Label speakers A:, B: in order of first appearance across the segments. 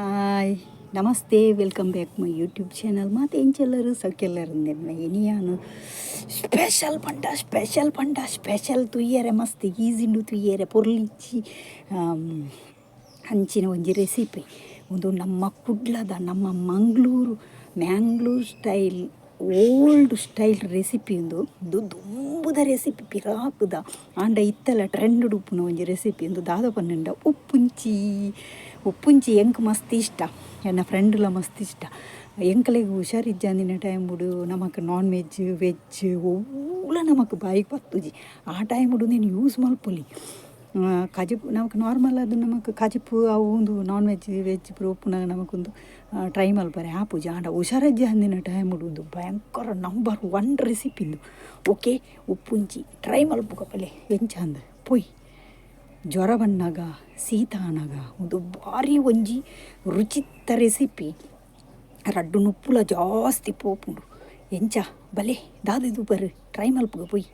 A: Hi, namaste, welcome back my YouTube channel. ಮಾತ ಎಂಚೆಲ್ಲರು ಸೌಖ್ಯಲ್ಲರು? ಇನಿಯಾನು special ಪಂಡ special ಪಂಡ ಸ್ಪೆಷಲ್. ತುಯ್ಯರೆ ಮಸ್ತ್ ಈಸಿಂಡು, ತುಯ್ಯರೆ ಪೊರ್ಲಿಚ್ಚಿ. ಅಂಚಿನ ಒಂಜಿ ರೆಸಿಪಿ ಒಂದು ನಮ್ಮ ಕುಡ್ಲದ, ನಮ್ಮ Mangaluru, Mangalore style, old style recipe ಉಂದು. ಇದು ದುಂಬುದ ರೆಸಿಪಿ, ಪಿರಾಕುದ. ಆಂಡ ಇತ್ತಲ ಟ್ರೆಂಡ್ ಉಪ್ಪುನ ಒಂಜಿ ರೆಸಿಪಿ ಉಂದು. ದಾದ ಪನ್ನುಂಡ ಉಪ್ಪುಂಚಿ. ಉಪ್ಪುಂಚಿ ಎಂಕ್ ಮಸ್ತ್ ಇಷ್ಟ, ಎನ್ನ ಫ್ರೆಂಡ್ಲ ಮಸ್ತ್ ಇಷ್ಟ. ಎಂಕಲೆಗ್ ಹುಷಾರಿಜ್ಜಂದಿನ ಟೈಮ್ ಬುಡು ನಮಕ್ ನಾನ್ ವೆಜ್, ವೆಜ್ ಒವ್ಲ ನಮಕ್ ಬಾಯಿಗೆ ಪತ್ತುಜಿ. ಆ ಟೈಮ್ ನೀನು ಯೂಸ್ ಮಲ್ಪೊಲಿ. ಕಜಿಪು ನಮಕ್ ನಾರ್ಮಲ್ ಅದು ನಮಕ್ ಕಜಿಪು ಅವು ಉಂದು ನಾನ್ ವೆಜ್, ವೆಜ್ ಪೂರ ಉಪ್ಪುನಗ ನಮಕೊಂದು ಟ್ರೈ ಮಲ್ಪರೆ ಆಪುಜಿ. ಆಂಡ ಹುಷಾರಿಜ್ಜಂದಿನ ಟೈಮ್ ಉಂದು ಭಯಂಕರ ನಂಬರ್ ಒನ್ ರೆಸಿಪಿ ಇಂದು. ಓಕೆ, ಉಪ್ಪುಂಚಿ ಟ್ರೈ ಮಲ್ಪುಗ ಪಲೆ ಎಂಚ ಅಂದ್ ಪೋಯ್. ಜ್ವರ ಬನ್ನಗ, ಶೀತ ಆನಗ ಒಂದು ಭಾರಿ ಒಂಜಿ ರುಚಿತ್ತ ರೆಸಿಪಿ. ರಡ್ಡು ನುಪ್ಪುಲ ಜಾಸ್ತಿ ಪೋಪುಂಡು. ಎಂಚ ಬಲೆ ದಾದ ಇದು ಬರ್ ಟ್ರೈ ಮಲ್ಪುಗ ಪೋಯ್.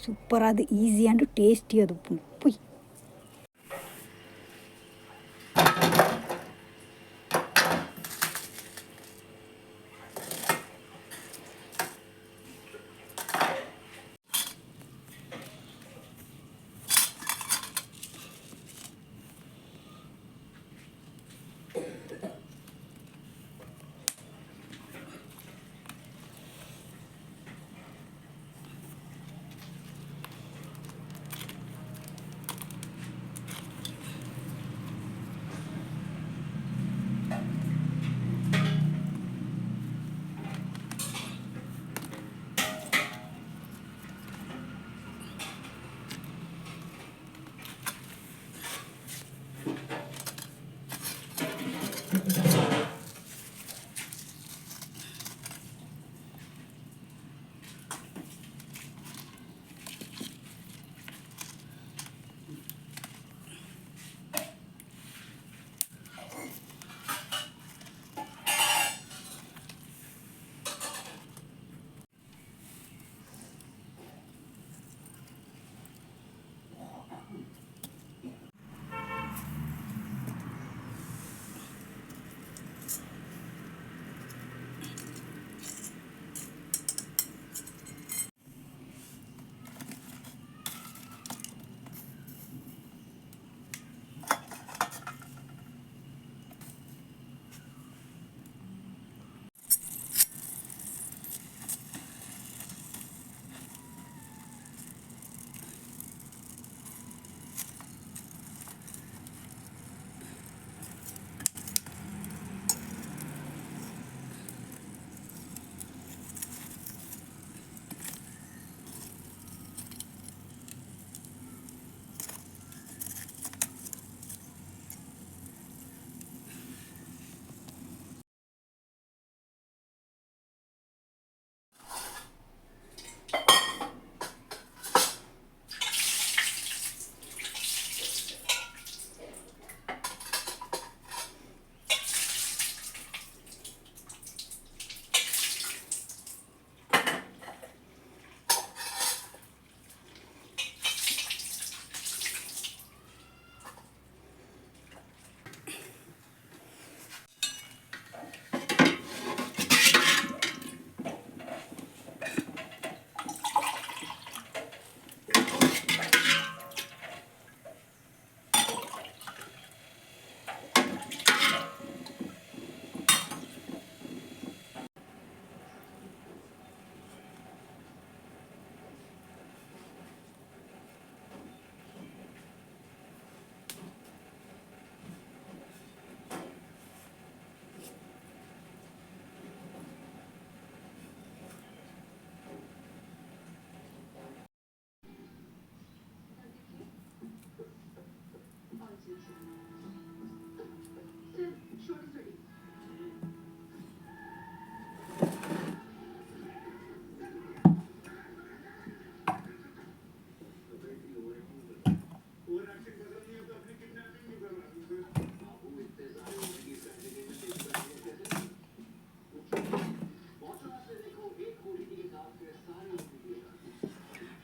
A: ಸೂಪರ್ ಆದ್, ಈಸಿ ಆ್ಯಂಡ್ ಟೇಸ್ಟಿ ಅದು ಉಪ್ಪುಂಡು. ಪೋಯ್.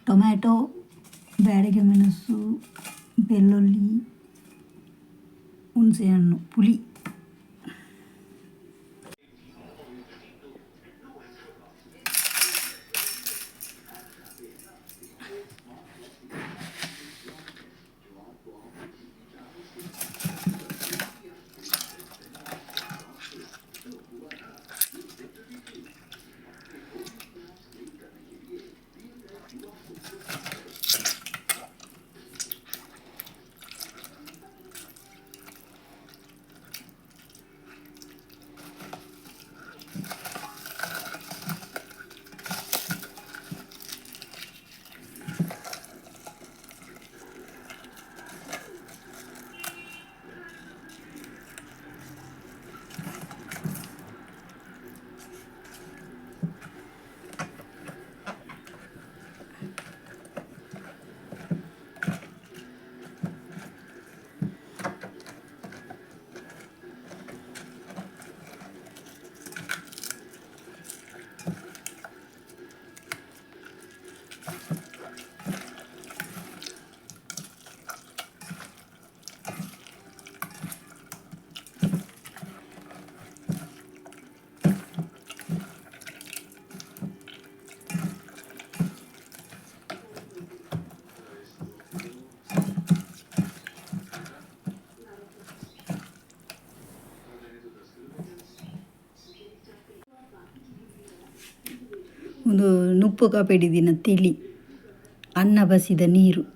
A: ಟೊಮ್ಯಾಟೊ, ಬ್ಯಾಡಗೆ ಮೆಣಸು, ಬೆಳ್ಳುಳ್ಳಿ, ಹುಣಸೆಹಣ್ಣು, ಪುಳಿ. ಉಂದು ನುಪ್ಪು ಕಾಪಿಡಿದಿನ ತೆಲಿ ಅನ್ನ ಬಸಿದ ನೀರು.